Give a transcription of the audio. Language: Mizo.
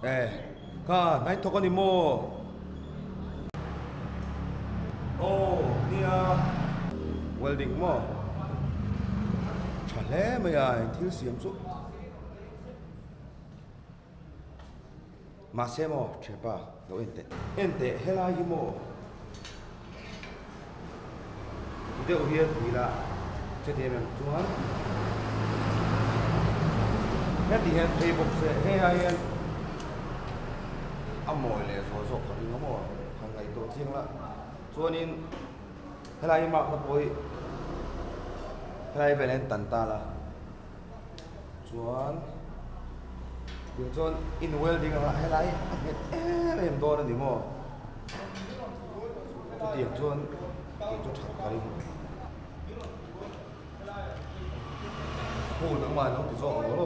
E kha hnaih thawk a ni maw? Aw nia welding maw? Tha hle mai a in thil siam chu. Mahse maw thianpa lo en teh. En teh helai hi maw? Ti deuh hian tui la chutiang em chuan heti hian phei bawk se hei ai hian a mawi leh zual zawk ka ring a maw han ngaihtuah chiang la chuanin helai hi mark na pawh hi helai velah hian tan ta la chuan tiang chuan in welding anga helai a nghet em em dawn a ni maw chutiang chuan kei chu that ka ring hu nangmah lo ti zawk ang rawh.